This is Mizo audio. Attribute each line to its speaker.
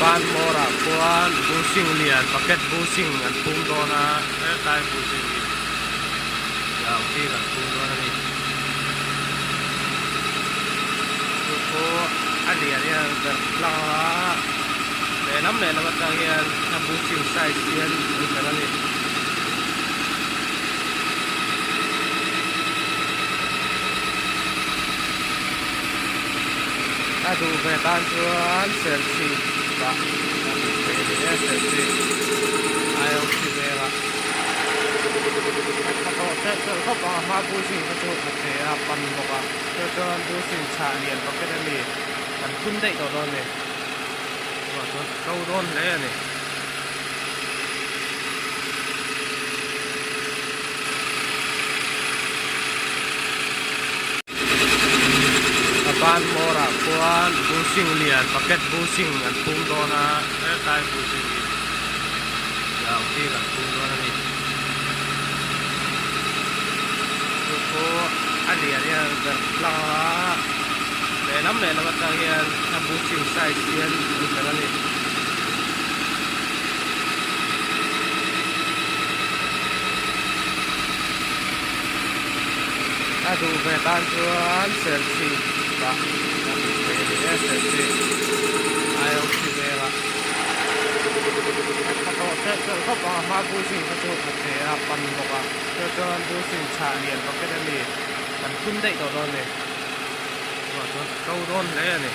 Speaker 1: Ban hmawrah khuan bushing lian bucket bushing an phum dawn a, hetlai bushing hi ang khi kan phum dawn a ni. Chu chu a lian hian an verh tlang a, lehlam lehlam atang hian a bushing size hian an verh a ni. A duh ve tan chuan Serchhip ah a hmuh theih a ni e, Serchhip IOC vengah a tawh ṭeuh ṭeuh khawp ang a hma building kha chu a che a pan bawk a chu chuan building chhah lian bucket a mi kan phun daih tawh dawn a ni chuvang chuan a to dawn hle a ni. A ban hmawrah khuan bushing lian bucket bushing an phum dawn a hetlai bushing hi ang khi kan phum dawn a ni chu chu a lian hian an verh tlang a lehlam lehlam atang hian a bushing size hian an verh a ni. A duh ve tan chuan Serchhip ah a hmuh theih a ni e, Serchhip IOC vengah a tawh ṭeuh ṭeuh khawp ang a hma building kha chu a che a pan bawk a chu chuan building chhah lian bucket a mi kan phun daih tawh dawn a ni chuvang chuan a to dawn hle a ni.